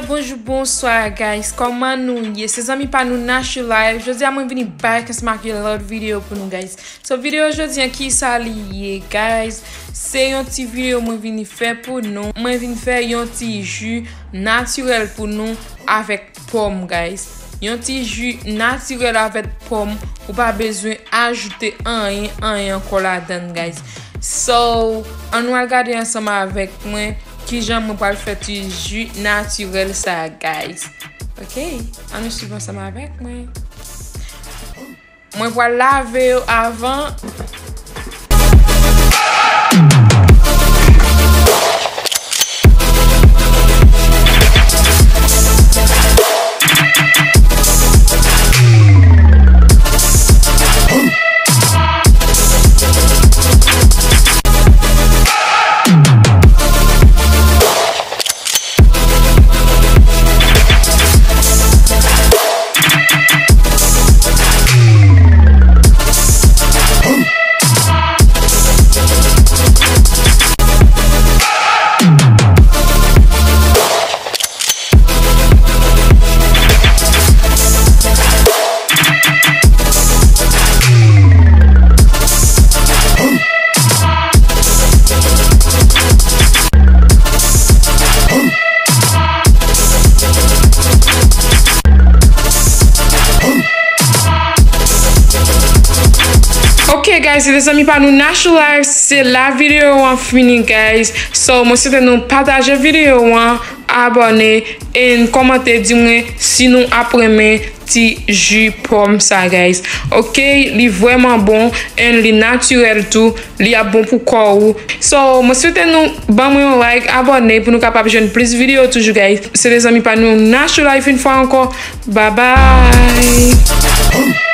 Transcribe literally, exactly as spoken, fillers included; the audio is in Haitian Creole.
Bonjou, bonswa, guys. Kòman nou ye? Se zanmi pa nou, Nash Life. Jodi a, mwen vini back ansanm ak yon lòt videyo pou nou, guys. So, videyo jodi a, kisa li ye, guys? Se yon ti videyo mwen vini fè pou nou. Mwen vin fè yon ti ji natirèl pou nou avèk pòm, guys. Yon ti ji natirèl avèk pòm. Ou pa bezwen ajoute anyen, anyen ankò ladann, guys. So, ann nou al gade ansanm avèk mwen kijan mwen pral fè ti ji natirèl sa, guys. Ok, ann nou swiv ansanm avèk mwen. Mwen pral lave yo avan. Ok, guys, se te zanmi pa nou Nash Life, se la videyo an fini, guys. So, mwen swete nou pataje videyo an, abòne, and kòmante, di mwen si nou ap renmen ti ji pòm sa, guys. Ok, li vrèman bon, and li natirèl tou, li ap bon pou kò ou. So, mwen swete nou ban mwen yon like, abòne pou nou kapab jwenn plis videyo toujou, guys. Se te zanmi pa nou Nash Life yon fwa ankò. Bye bye.